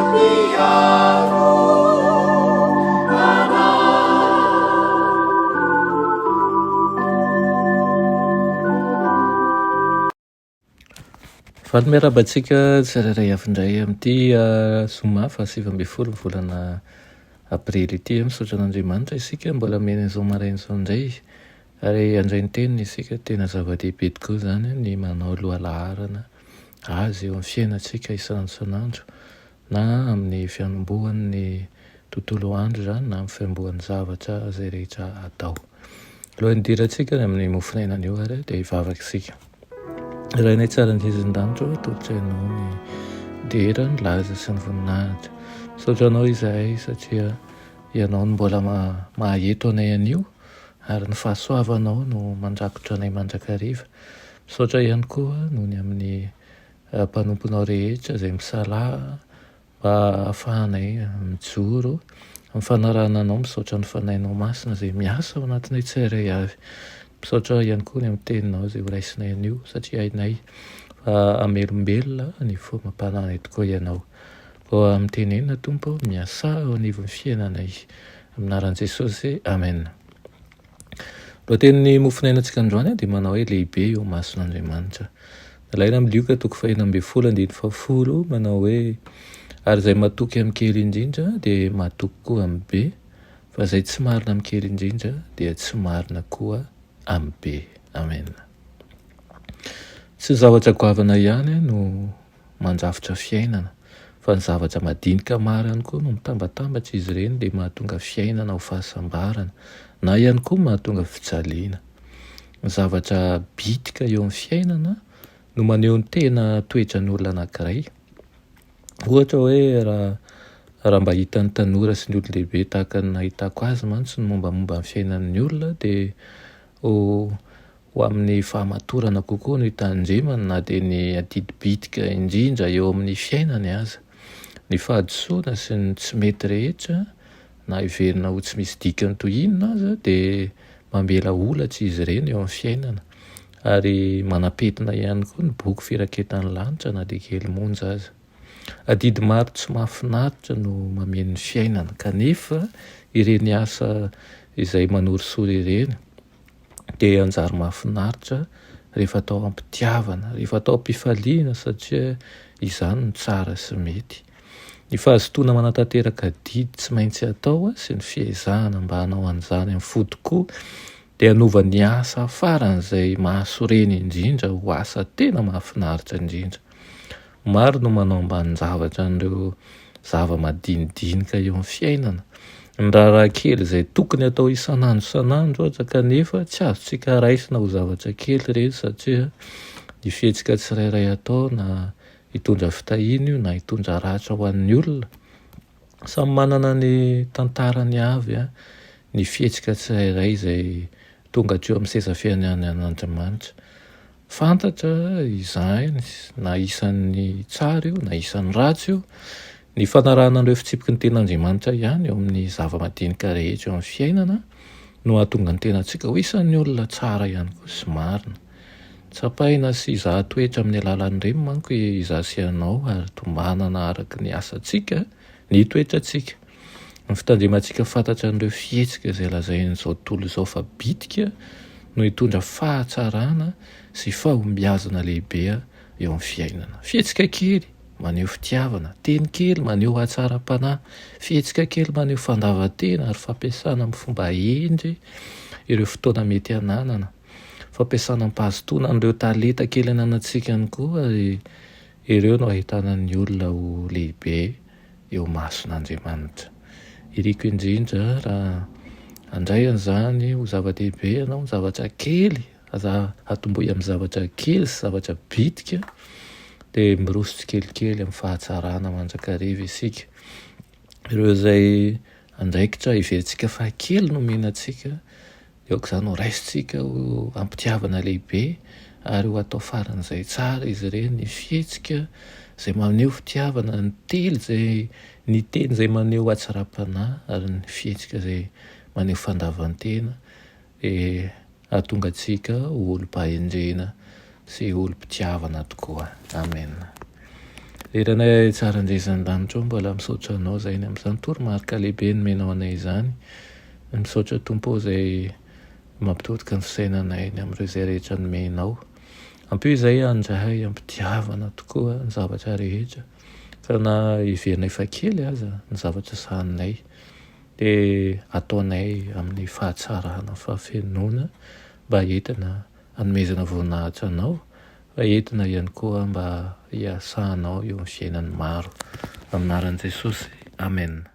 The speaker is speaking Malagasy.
Mpiaro anay. Faly miarahaba antsika tsirairay avy indray amin'ity zoma faha 19 ny volana aprily ity. Misaotra an'Andriamanitra isika mbola omena izao maraina izao indray ary handray ny teniny isika. Tena zava-dehibe tokoa izany ny manao lohalaharana azy eo amin'ny fiainantsika isan'andro isan'andro na amin'ny fianombohan'ny tontolo andro izany na amin'ny fianombohan'ny zavatra izay rehetra atao. Alohan'ny hidirantsika any amin'ny mofonaina anio ary dia hivavaka isika. Rainay tsara indrindra an-danitra ô, atolotray Anao ny dera, ny laza sy ny voninahitra. Misaotra Anao izahay satria Ianao no mbola maha-eto anay anio ary ny fahasoavanao no mandrakotra anay mandrakariva. Misaotra ihany koa noho ny amin'ny mpanomponao rehetra izay misalahy Mba hahafahanay mijoro amin'ny fanarahana Anao, misaotra ny Fanahinao Masina izay miasa ao anatinay tsirairay avy. Misaotra ihany koa ny amin'ny Teninao izay ho raisinay anio satria hainay fa hamelombelona ny fo amam-panahinay tokoa Ianao. Koa mitenena Tompo ô, miasà eo anivon'ny fiainanay. Amin'ny anaran'i Jesosy, Amen. Lohatenin'ny mofonainantsika androany dia manao hoe lehibe eo imason'Andriamanitra. Nalaina amin'ny Lioka toko fahenina ambin'ny folo andininy fahafolo manao hoe ary izay matoky amin'ny kely indrindra dia matoky koa amin'ny be, fa izay tsy marina amin'ny kely indrindra dia tsy marina koa amin'ny be. Amen. Tsy ny zavatra goavana ihany no mandrafitra fiainana, fa ny zavatra madinika maro ihany koa no mitambatambatra izy ireny dia mahatonga fiainana ho fahasambarana na ihany koa mahatonga fijaliana. Ny zavatra bitika eo amin'ny fiainana no maneho ny tena toetran'ny olona anankiray. Ohatra hoe raha raha mba hitan'ny tanora sy ny olon-dehibe tahaka ny nahitako azy mantsy ny mombamomba ny fiainan'ny olona dia ho Ho amin'ny fahamatorana kokoa no hitandremany na dia ny adidy bitika indrindra eo amin'ny fiainany aza. Ny fahadisoana sy ny tsy mety rehetra, na heverina ho tsy misy dikany toy inona aza, dia mamela holatra izy ireny eo amin'ny fiainana, ary manam-pentina ihany koa ny boky firaketan'ny lanitra na dia kely monja aza. Adidy maro tsy mahafinaritra no mameno ny fiainana, kanefa ireny asa izay manorisory ireny, dia hanjary mahafinaritra rehefa atao am-pitiavana, rehefa atao am-pifaliana satria izany no tsara sy mety. Ny fahazotoana manatanteraka adidy tsy maintsy atao sy ny fiezahana mba hanao an'izany amin'ny fo tokoa dia hanova ny asa faran'izay mahasorena indrindra ho asa tena mahafinaritra indrindra. Maro no manao ambanin-javatra an'ireo zava-madinidinika eo amin'ny fiainana. Ny raharaha kely izay tokony atao isan'andro isan'andro aza kanefa tsy azontsika raisina ho zavatra kely ireny satria ny fihetsika tsirairay atao na hitondra fitahiana io na hitondra ratra ho an'ny olona. Samy manana ny tantarany avy ny fihetsika tsirairay izay tonga hatreo amin'ny seza fiandrianan'Andriamanitra. Fantatra izany na isan'ny tsara io na isan'ny ratsy io, ny fanarahana an'ireo fitsipiky ny tenin'Andriamanitra ihany eo amin'ny zava-madinika rehetra eo amin'ny fiainana no hahatonga ny tenantsika ho isan'ny olona tsara ihany koa sy marina. Tsapaina sy hizaha toetra amin'ny alalan'ireny manko izaho sy ianao ary tombanana araka ny asantsika ny toetrantsika. Ny fitandremantsika fantatra an'ireo fihetsika izay lazain'izao tontolo izao fa bitika no hitondra fahatsarana sy fahombiazana lehibe eo amin'ny fiainana. Fihetsika kely maneho fitiavana, teny kely maneho hatsaram-panahy, fihetsika kely maneho fandavan-tena ary fampiasana amin'ny fomba hendry ireo fotoana mety hananana. Fampiasana am-pahazotoana an'ireo talenta kely ananantsika ihany koa ary ireo no ahitana ny olona ho lehibe eo imason'Andriamanitra. Iriko indrindra raha handray an'izany ho zava-dehibe ianao, ny zavatra kely, aza atombohy amin'ny zavatra kely sy zavatra bitika, dia miroso tsikelikely amin'ny fahatsarana mandrakariva isika. Ireo izay andraikitra heverintsika fa kely nomena antsika, Dia aoka izany ho raisintsika ho am-pitiavana lehibe ary ho atao faran'izay tsara izy ireny, ny fihetsika izay maneho fitiavana, ny teny izay ny teny izay maneho hatsaram-panahy ary ny fihetsika izay maneho fandavan-tena dia hahatonga antsika ho olom-pahendrena sy olom-pitiavana tokoa. Amen. Eranay tsara indrindra an-danitra ao, mbola misaotra Anao izahay ny amin'izany toromarika lehibe nomenao anay izany. Misaotra Tompo ô izay mampitodika ny fisainanay ny amin'ireo izay rehetra nomenao. Ampio izahay handray am-pitiavana tokoa ny zavatra rehetra, ka na heverinay fa kely aza ny zavatra sahaninay dia ataonay amin'ny fahatsarana, fahafenoana mba entina hanomezana voninahitra Anao Fa entina ihany koa mba hiasanao eo amin'ny fiainan'ny maro. Amin'ny anaran'i Jesosy. Amen.